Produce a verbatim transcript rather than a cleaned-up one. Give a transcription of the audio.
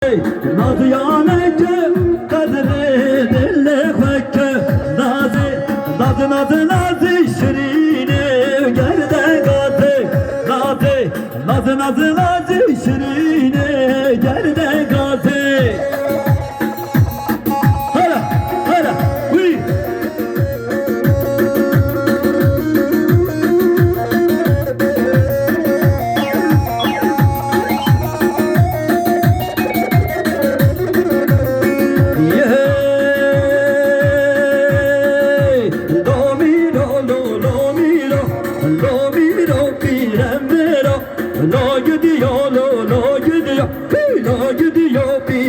Naziyaneke qedrê dilê xwe ke, nazê, nazê, nazê, nazê şirînê gerde gazê, nazê, nazê, nazê, nazê şirînê gerde gazê. Hara, hara, wî. Yehey! Lomîro, lo, lomîro, lomîro, pîremêro, lo gidiyo, lo, lo gidiyo, pî, lo gidiyo, pî.